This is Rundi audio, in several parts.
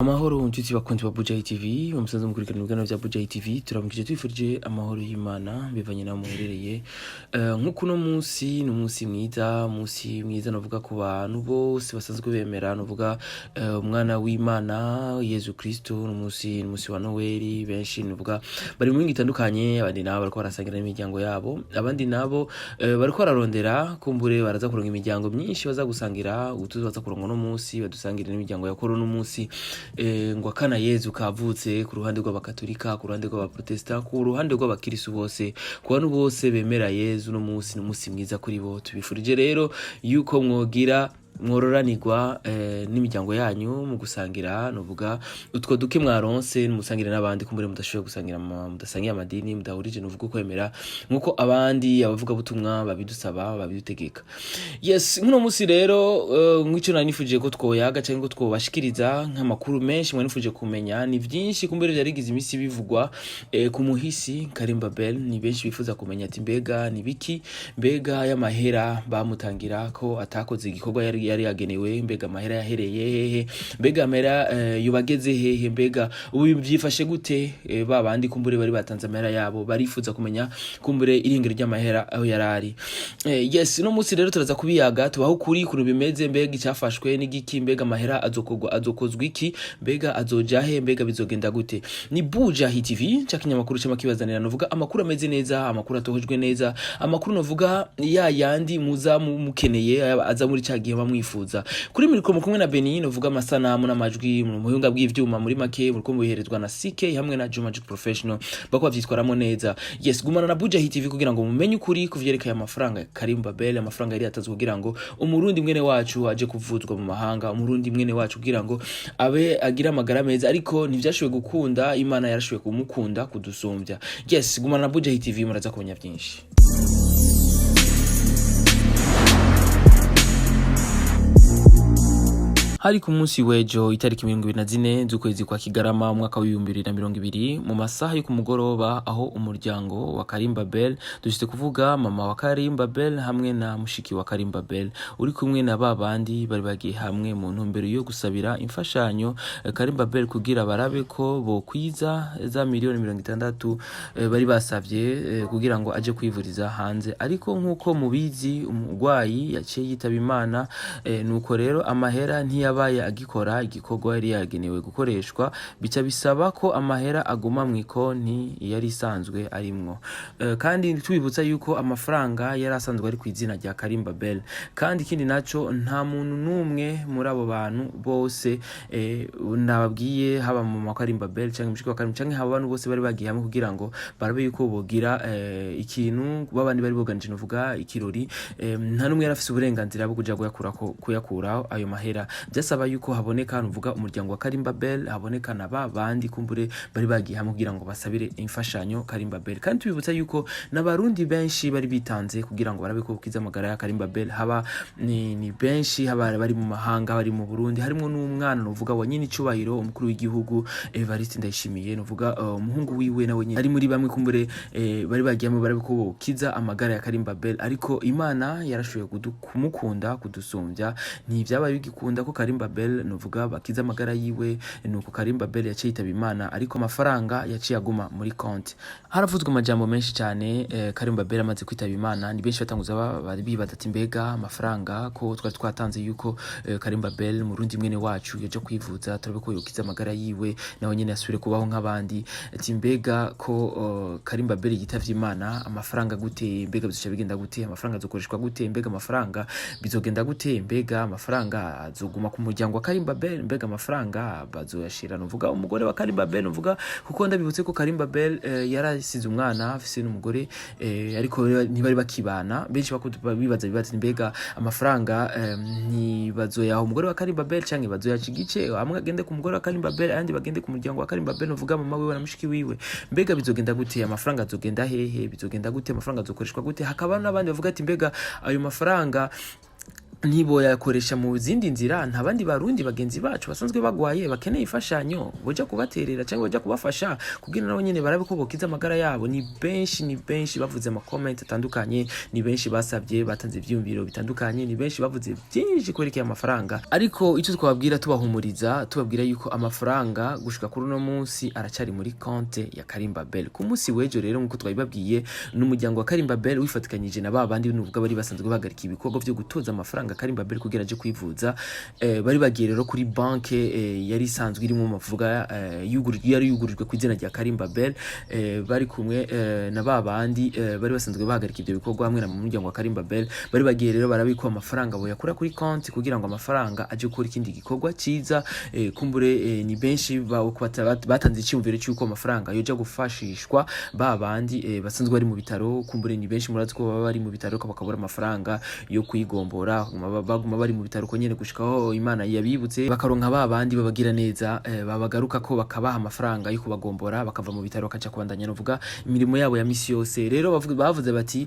Amahoro nshuti bakunzi ba Bujayi TV, musanzwe mukurikirana ibiganiro bya Bujayi TV. Turamukije, twifurije amahoro y'Imana bivanye naho muherereye. Nk'uko uno munsi ni umunsi mwiza, umunsi mwiza navuga ku bantu bose basanzwe bemera navuga umwana w'Imana Yezu Kristo. Ni umunsi wa Noel. Benshi navuga bari mu mihingo itandukanye, abandi nabo bariko barasangira n'imiryango yabo, abandi nabo bariko bararondera kumbure baraza kuronka imiryango myinshi baza gusangira utuzi baza kuronka uno munsi, badusangire n'imiryango ya kuri uno munsi. Ngo akana Yezu kavutse ku ruhande rw'Abakatolika, ku ruhande rw'Abaprotesta, ku ruhande rw'Abakirisu bose, ku bantu bose bemera Yezu, uno munsi ni umunsi mwiza kuri bo. Tubifurije rero yuko mwogira mwororanirwa n'imiryango yanyu mu gusangira nuvuga utwo duke mwaronse, musangire n'abandi kumbure mudashoboye gusangira, mudasangiye amadini, mudahurije nuvuga ukwemera nkuko abandi abavuga butumwa babidusaba, babidutegeka. Yes, nk'uno munsi rero, nk'icyo nari nifuje ko twoyaga cyangwa ko twobashikiriza nk'amakuru menshi mwari nifuje kumenya, ni byinshi kumbere byarigize iminsi bivugwa ku muhisi Karimba Bell. Ni benshi bifuza kumenya ati: mbega ni biki? Mbega y'amahera bamutangira ko atakoze igikorwa yari yagenewe? Mbega amahera yahereye hehe? Mbega amahera yubageze hehe? Mbega ubu byifashe gute? Ba bandi kumbure bari batanze amahera yabo barifuza kumenya kumbure irengero ry'amahera aho yarari. Yes, no munsi rero turaza kubiyaga, tubaho ukuri ukuntu bimeze. Mbega icyafashwe n'igiki? Mbega amahera azokorwa, azokozwa iki? Mbega azoja he? Mbega bizogenda gute? Ni Buja Hit TV, ca kinyamakuru cama kibazanira novuga amakuru ameze neza, amakuru atohojwe neza, amakuru novuga ya yandi muza mukeneye, aza muri ca gihe bamwifuza. Kuri micro mu kumwe na Beni, novuga amasanamu n'amajwi mu buhinga bw'ivyuma, muri make muriko mubiherezwa na CK hamwe na Juma Magic Professional, bako bavyitwaramo neza. Yes, gumana na Buja Hit TV kugira ngo mumenye ukuri kuvyerekeye amafaranga ya Karim Babel, amafaranga yari yatanzwe kugira ngo Umurundi mwene wacu aje kuvuzwa mu mahanga, Umurundi mwene wacu kugira ngo abe agira amagara meza, ariko ntivyashoboye gukunda. Imana yarashoboye kumukunda kudusumbya. Yes, gumana na Buja Hit TV, muraza kumenya byinshi. Hari ku munsi w'ejo, itariki 24 z'ukwezi kwa Kigarama, umwaka wa 2020, mu masaha yo ku mugoroba, aho umuryango wa Karimba Bell, dushitse kuvuga mama wa Karimba Bell hamwe na mushiki wa Karimba Bell, uri kumwe na ba bandi bari bagiye hamwe mu ntumbero yo gusabira imfashanyo Karimba Bell kugira barabe ko bokwiza za miliyoni 60 bari basavye kugira ngo aje kwivuriza hanze. Ariko nk'uko mubizi, umurwayi yaciye yitaba Imana. Nuko rero amahera ntiyabaye agikora igikorwa yari yagenewe gukoreshwa, bica bisaba ko amahera aguma mu ikonti yari isanzwe arimwo. Kandi tubibutsa yuko amafaranga yari asanzwe ari ku izina rya Karimba Bell. Kandi ikindi naco, nta muntu n'umwe muri abo bantu bose nababwiye, haba mu Karimba Bell canke mushiki wa Karimba canke haba abantu bose bari bagiye hamwe kugira ngo barabe yuko bogira ikintu, babandi bari boganije novuga ikirori, nta n'umwe yari afise uburenganzira bwo kuja kuyakuraho ayo mahera. Byasaba yuko haboneka nuvuga umuryango wa Karimba Bell, haboneka na ba bandi kumbure bari bagiye hamwe kugira ngo basabire imfashanyo Karimba Bell. Kandi tubibutsa yuko n'Abarundi benshi bari bitanze kugira ngo barabe ko bukiza amagara ya Karimba Bell. Haba ni benshi, haba bari mu mahanga, bari mu Burundi, harimo n'umwana nuvuga wa nyine icubahiro umukuru w'igihugu Evariste Ndayishimiye, nuvuga umuhungu wiwe nawe nyine ari muri bamwe kumbure bari bagiye hamwe barabe ko bokiza amagara ya Karimba Bell. Ariko Imana yarashoboye kumukunda kudusumbya, ntibyabaye bigikunda ko Karimba Bell nuvuga bakiza amagara yiwe. Nuko Karimba Bell yaciye yitaba Imana, ariko amafaranga yaciye aguma muri konti. Haravuzwe amajambo menshi cyane Karimba Bell amaze kwitaba Imana. Ni benshi batanguza bari bibaza ati: mbega amafaranga ko twari twatanze yuko Karimba Bell, Murundi mwene wacu, yaje kwivuza, turabe ko yokiza amagara yiwe, nawe nyene asubire kubaho nk'abandi, ati: mbega ko Karimba Bell yitavye Imana, amafaranga gute? Mbega bizoca bigenda gute? Amafaranga azokoreshwa gute? Mbega amafaranga bizogenda gute? Mbega amafaranga azoguma ku muryango wa Karimba Bell? Mbega amafaranga bazoyashira nuvuga umugore wa Karimba Bell? Nuvuga kuko ndabibutse ko Karimba Bell yarasize umwana, afise n'umugore, ariko ntibari bakibana. Benshi bibaza mbega amafaranga ntibazoyaha umugore wa Karimba Bell canke bazoyaca igice, amwe agende ku mugore wa Karimba Bell, ayandi bagende ku muryango wa Karimba Bell, nuvuga mama wiwe na mushiki wiwe? Mbega bizogenda gute? Amafaranga azogenda hehe? Bizogenda gute? Amafaranga azokoreshwa gute? Hakaba n'abandi bavuga ati: mbega ayo mafaranga Ntiboyakoresha mu zindi nzira? Nta bandi Barundi bagenzi bacu basanzwe bagwaye bakeneye imfashanyo boja kubaterera cyangwa boja kubafasha kugira nabo nyene barabe ko bokiza amagara yabo? Ni benshi, ni benshi bavuze ama comment atandukanye, ni benshi basabye, batanze ivyiyumviro bitandukanye, ni benshi bavuze byinshi kwerekeye amafaranga. Ariko icyo twababwira, tubahumuriza, tubabwira yuko amafaranga gushika kuri uno munsi aracari muri konte ya Karimba Bell. Ku munsi w'ejo rero, nkuko twabibabwiye, n'umuryango wa Karimba Bell wifatikanyije na ba bandi nuvuga bari basanzwe bahagarika ibikorwa vyo gutoza amafaranga Karimba Bell kugira aje kwivuza. Bari bagiye rero kuri banke yari isanzwe irimo amavuga yari yugurijwe ku izina rya Karimba Bell. Bari kumwe na ba bandi bari basanzwe bahagarika ibyo bikorwa hamwe na mu muryango wa Karimba Bell. Bari bagiye rero barabikwa amafaranga boyakura kuri konti kugira ngo amafaranga aje gukora ikindi gikorwa ciza. Kumbure ni benshi batanze icyumviro cy'uko amafaranga yoja gufashishwa ba bandi basanzwe bari mu bitaro. Kumbure ni benshi, murazi ko baba bari mu bitaro ariko bakabura amafaranga yo kwigombora, baguma bari mu bitaro ko nyene gushikaho Imana yabibutse, bakaronka ba bandi babagira neza, babagaruka ko bakabaha amafaranga yo kubagombora, bakava mu bitaro bakaja kubandanya novuga imirimo yabo ya misi yose. Rero bavuze bati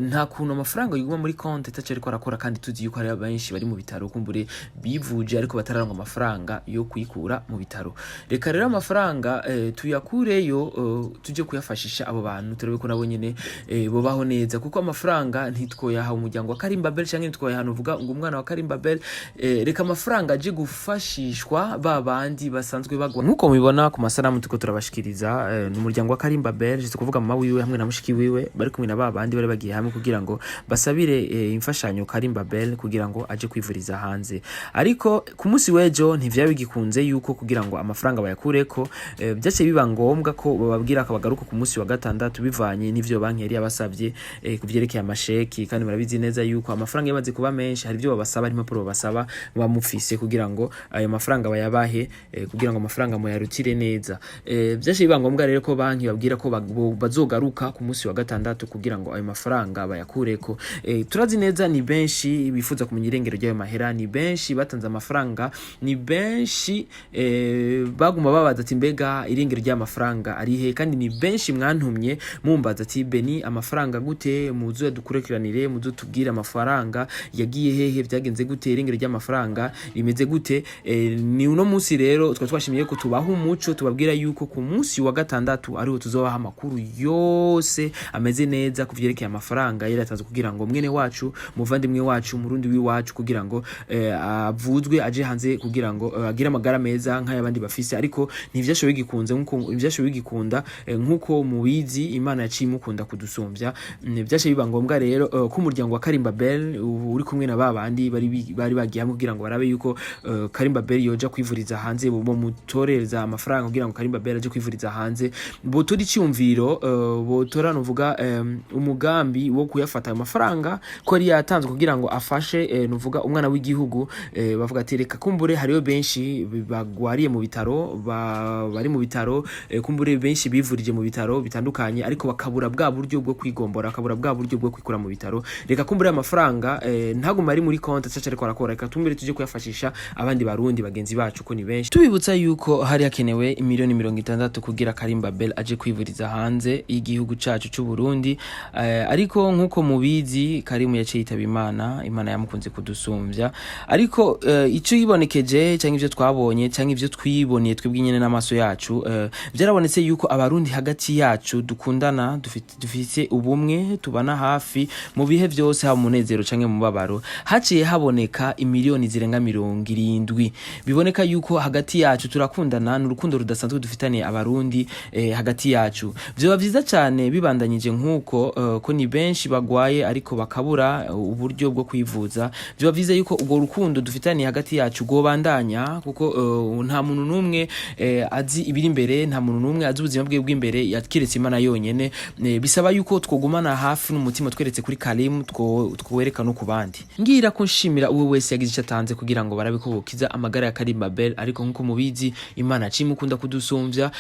nta kuntu amafaranga yiguma muri konti ataco ariko arakora, kandi tuzi yuko hari benshi bari mu bitaro, kumbure bivuje ariko batararonka amafaranga yo kuyikura mu bitaro. Reka rero amafaranga tuyakureyo, tuje kuyafashisha abo bantu, turabe ko nabo nyene bobaho neza, kuko amafaranga ntitwoyaha umuryango wa Karimba Bell canke ntitwoyaha uvuga ngo umwana wa Karimba Bell. Reka amafaranga aje gufashishwa ba bandi basanzwe bagwa. Nkuko mubibona ku masanamu turiko turabashikiriza, ni umuryango wa Karimba Bell, je kuvuga mama wiwe hamwe na mushiki wiwe, bari kumwe na ba bandi bari bagiye hamwe kugira ngo basabire imfashanyo Karimba Bell kugira ngo aje kwivuriza hanze. Ariko ku munsi w'ejo ntivyaba bigikunze yuko kugira ngo amafaranga bayakureko. Vyaciye biba ngombwa ko bababwira ko bagaruka ku munsi wa gatandatu, bivanye n'ivyo banki yari yabasavye ku vyerekeye amasheki. Kandi murabizi neza yuko amafaranga yamaze kuba menshi, hari ivyo babasaba, hari impapuro babasaba bamufise kugira ngo ayo mafaranga bayabahe, kugira ngo amafaranga muyarutire neza. Vyaciye biba ngombwa rero ko banki babwira ko bazogaruka ku munsi wa gatandatu kugira ngo ayo mafaranga bayakureko. Turazi neza ni benshi bifuza kumenya irengero ry'ayo mahera, ni benshi batanze amafaranga, ni benshi baguma babaza ati mbega irengero ry'amafaranga arihe? Kandi ni benshi mwantumye mumbaza ati Beni, amafaranga gute? Muze dukurikiranire, muze tubwire amafaranga yagiye hehe, byagenze gute, irengero ry'amafaranga rimeze gute? Ni uno munsi rero twari twashimiye ko tubaha umuco, tubabwira yuko ku munsi wa gatandatu ariho tuzobaha amakuru yose ameze neza ku vyerekeye amafaranga yari yatanzwe kugira ngo mwene wacu, muvandimwe wacu, murundi w'iwacu, kugira ngo avuzwe aje hanze, kugira ngo agire amagara meza nk'ayabandi bafise. Ariko ntivyashoboye gikunze nkuko ntivyashoboye gikunda, nkuko mubizi Imana yaciye imukunda kudusumbya. Vyaciye biba ngombwa rero ko umuryango wa Karimba Bell uri kumwe na babandi bari bagiye hamwe kugira ngo barabe yuko Karimba Bell yoja kwivuriza hanze, bo mutorereza amafaranga kugira ngo Karimba Bell aje kwivuriza hanze, botora icyumviro, botora nuvuga umugambi wo kuyafata ayo mafaranga ko yari yatanzwe kugira ngo afashe nuvuga umwana w'igihugu. Bavuga ati reka kumbure hariyo benshi bagwariye mu bitaro, bari mu bitaro, kumbure benshi bivurije mu bitaro bitandukanye ariko bakabura bwa buryo bwo kwigombora, bakabura bwa buryo bwo kwikura mu bitaro. Reka kumbure amafaranga ntaguma ari muri konti ataca ariko arakora, reka tumbure tuje kuyafashisha abandi Barundi bagenzi bacu ko ni benshi. Tubibutsa yuko hari hakenewe 60 miliyoni kugira Karimba Bell aje kwivuriza hanze y'igihugu cacu c'u Burundi. Ariko nkuko mubizi, Karimu yaciye yitaba Imana, Imana yamukunze kudusumbya. Ariko ico yibonekeje canke ivyo twabonye canke ivyo twiboneye twebwe nyene n'amaso yacu, vyarabonetse yuko Abarundi hagati yacu dukundana, dufite ubumwe, tubana hafi mu bihe vyose, haba umunezero canke mu mubabaro. Haciye haboneka imiliyoni zirenga 70. Biboneka yuko hagati yacu turakundana, ni urukundo rudasanzwe dufitaniye Abarundi hagati yacu. Vyoba vyiza cane bibandanyije nk'uko, ko ni benshi bagwaye ariko bakabura uburyo bwo kwivuza. Vyoba vyiza yuko urwo rukundo dufitaniye hagati yacu rwobandanya, kuko nta muntu n'umwe azi ibiri imbere, nta muntu n'umwe azi ubuzima bwe bw'imbere yakiretse Imana yonyene. Bisaba yuko twogumana hafi n'umutima tweretse kuri Karimu, twereka no ku bandi. Ngira ko nshimira uwe wese yagize icyo atanze kugira ngo barabe ko bokiza amagara ya Karimba Bell. Ariko nkuko mubizi, Imana yaciye imukunda kudusumbya.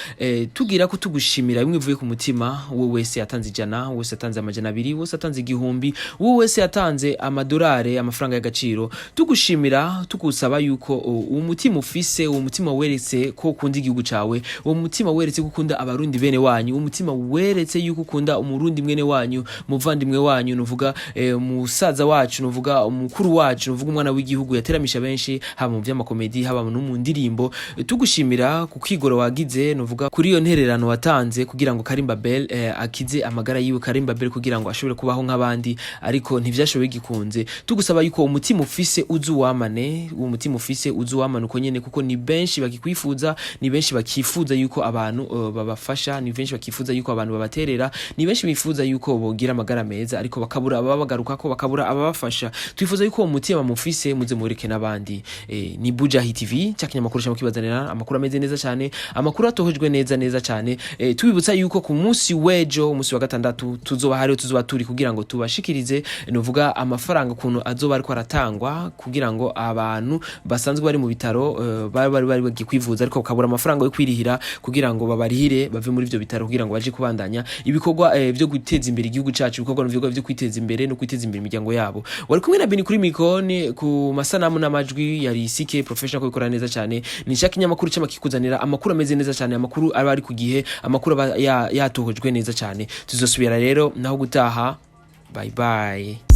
Tugira ko tugushimira bimwe bivuye ku mutima, uwe wese yatanze 100, uwe wese yatanze 200, uwe wese yatanze 1000, uwe wese yatanze amadolari, amafaranga y'agaciro, tugushimira, tukusaba yuko uwo mutima ufise, uwo mutima weretse ko ukunda igihugu cawe, uwo mutima weretse ko ukunda Abarundi bene wanyu, uwo mutima weretse yuko ukunda Umurundi mwene wanyu, muvandimwe wanyu, nuvuga musaza wacu, nuvuga Novuga umukuru wacu, novuga umwana w'igihugu yateramisha benshi, haba mu vy'amakomedi, haba no mu ndirimbo. Tugushimira ku kwigoro wagize, novuga kuri iyo ntererano watanze kugira ngo Karimba Bell akize amagara yiwe, Karimba Bell kugira ngo ashobore kubaho nk'abandi, ariko ntivyashoboye gikunze. Tugusaba yuko umutima ufise uzu wamane, uwo mutima ufise uzu wamane uko nyene, kuko ni benshi bakikwifuza, ni benshi bakifuza yuko abantu babafasha, ni benshi bakifuza yuko abantu babaterera, ni benshi bifuza yuko bogira amagara meza, ariko bakabura ababagarukako, bakabura ababafasha. Twifuza yuko uwo mutima mufise muze mureke n'abandi. Ni Bujahi TV, cya kinyamakuru cyangwa kibazanira amakuru ameze neza cyane, amakuru atohejwe neza neza cyane. Tubibutsa yuko ku munsi w'ejo, umunsi wa gatandatu, tuzoba hariho, tuzoba turi kugira ngo tubashikirize, novuga amafaranga ukuntu azoba ariko aratangwa kugira ngo abantu basanzwe bari mu bitaro, bari bagiye kwivuza ariko bakabura amafaranga yo kwirihira, kugira ngo babarihire bave muri ivyo bitaro, kugira ngo baje kubandanya ibikorwa byo guteza imbere igihugu cacu, ibikorwa n'ibikorwa byo kwiteza imbere no kwiteza imbere imiryango yabo. Wari kumwe na Beni kuri mikoni, ku masanamu n'amajwi yari CK Professional, kubikora neza cyane. Ni shaka kinyamakuru cy'amakikuzanira amakuru ameze neza cyane, amakuru aba ari ku gihe, amakuru aba yatohojwe neza cyane. Tuzosubira rero naho gutaha. Bye bye.